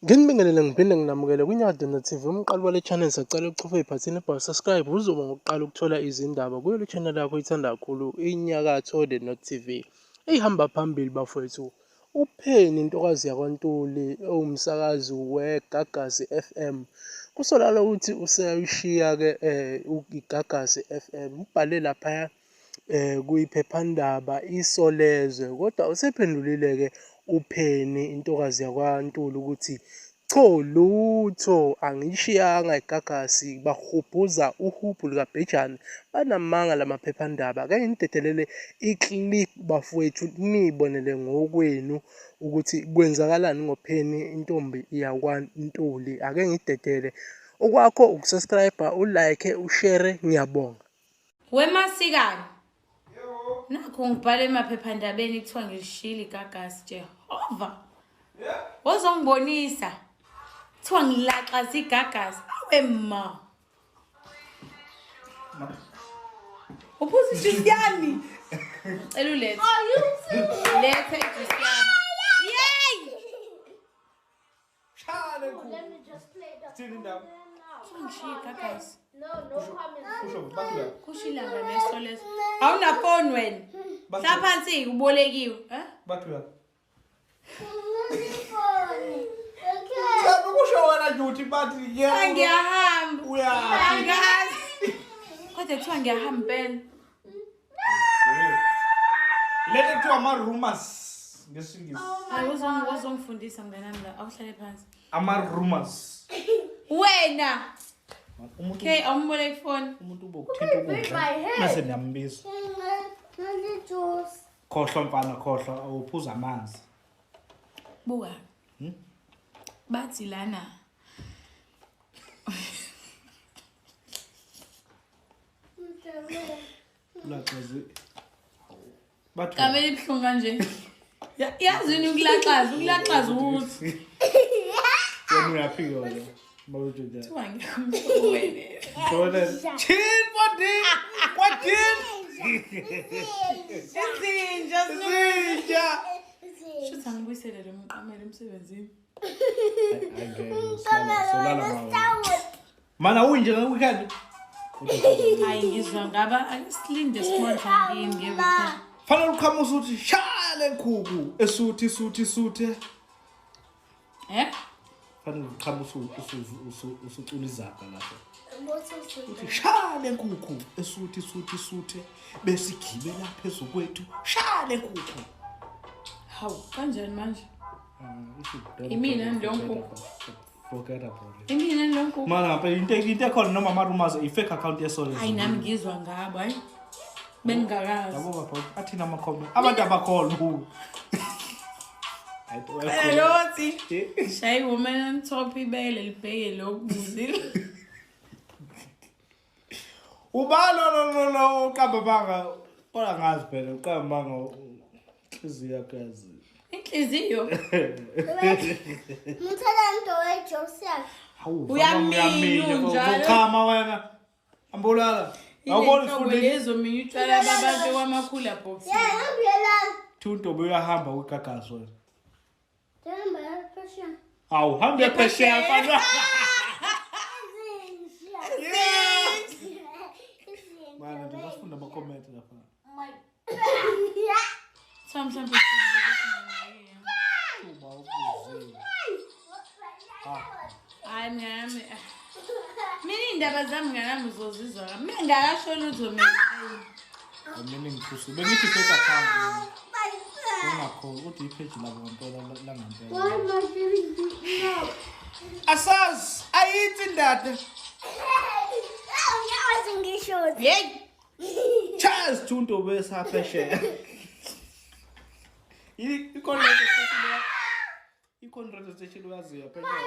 Nginibingelele ngiphinde nginamukele kwiNyakatho TV. Umqali wale channel sacela uchofe ibhathini ebhalwe subscribe uzoba ngokuqala ukuthola izindaba kuyo le channel yakho oyithanda kakhulu iNyakatho The North TV. Eyihamba phambili bafowethu uPhenny intokazi yakwaNtuli owumsakazi weGagasi FM. Kusolakala ukuthi useyayishiya-ke iGagasi FM. Ubhale laphaya kwiphephandaba Isolezwe kodwa usephendulile-ke uPenny intokazi yakwaNtuli ukuthi cho lutho angiyishiyanga iGagasi bahubhuza uhubhu likabhejane banamanga la maphephandaba ake nginidedelele i-clip bafowethu niyibonele ngokwenu ukuthi kwenzakalani ngoPenny intombi yakwaNtuli ake ngidedele okwakho ukusubscribe ulike ushare ngiyabonga. Wemasikane. Nakho ngibhala emaphephandabeni kuthiwa ngilishiyile igagasi Jehova. Wozongibonisa. Kuthiwa ngilaxaza igagasi. Awe ma. Uphuza ijuice yami. Cela ulethe. Lethe ijuice yami. Yay! Shale Let me just play the Thini indaba? Kuthiwa ngishiye igagasi. No, no comments. Kusho bathi la. Kusho ilanga neso leso. Awunafoni wena. Hla phansi ubolekiwe. Eh? Bathi la. Okay. Cha kusho wena nje uthi bathi yebo. Ngiyahamba. Uyaphi? Angazi. Kodwa kuthiwa ngiyahamba impela. Lento kuthiwa ama rumors ngesingisi. Hayi uzongifundisa mnganami la awuhlale phansi. Ama rumors. Wena. Umuntu Okay, awumboleka ifoni. umuntu ubokuthinta ukudla bese niyambiza. Juice. Khohlwa mfana khohlwa awuphuza amanzi. Buka. Bathi lana. Ulaxazi. Bathi Kamele ibuhlungu kanje. Yazi yini ukulaxaza, ukulaxaza ukuthi wena uyaphika wena. Mawuthi nje. kuthiwa ngiyamthowele. Thola. Chin kwadini. Kwadini. Izinja Izinja. Shuthi angibuyisele lo mqamelo emsebenzini. Mana unje nge-weekend. Hayi ngizwa ngaba ake silinde sibone ngini nge-weekend. Fanele uqhamusa uthi shaya le nkukhu esuthi suthi suthe. Eh? Fanele uqhamusa usucula izaga lapho. Uthi shaya le nkukhu esuthi suthi suthe besigibela phezu kwethu. Shaya le nkukhu. Hawu, kanjani manje? Imina leyo nkukhu. Forget about it. Imina lo nkukhu. Mana ngapha into ekhona noma ama-rumors i-fake account yeSolezwe. Hayi nami ngizwa ngabo hayi. Bengingakazi. Yabo baba athina ama-comment. Abantu abakholwa kuwo. Hayi, Lothi. Shayi woman on top ibele libheke lokubuzile. Uba lo lo lo lo uqamba amanga kodwa ngazi phela uqamba amanga inhliziyo yakho yazi. Inhliziyo. Ngithela into wejuice yakhe. Hawu Uyaminya unjalo. Uzochama wena. Ambulala. Awuboni Inenhlobo fundi lezo mina utshwala babantu kwamakhula box. Yeah, ngiyela. Thunto uyahamba kwigagasi wena. Hamba phesheya. Hawu hambe phesheya mfana. Mana ndizofunda ama comment lapha. Kuthiwa mhlawumbe Uba ubuzile. Hayi mnganami. Mina iy'ndaba zami mnganami uzozizwa. Mina ngakasho lutho mina. Ayi. Mina ngithusi. Bengithi fake account. Ungakholwa ukuthi ipage labo ngempela langempela. Asazi ayithi ndade. Hey! Charles Thunto besaphesheya. Ikhona radio station. Ikhona radio station uyaziyo phesheya.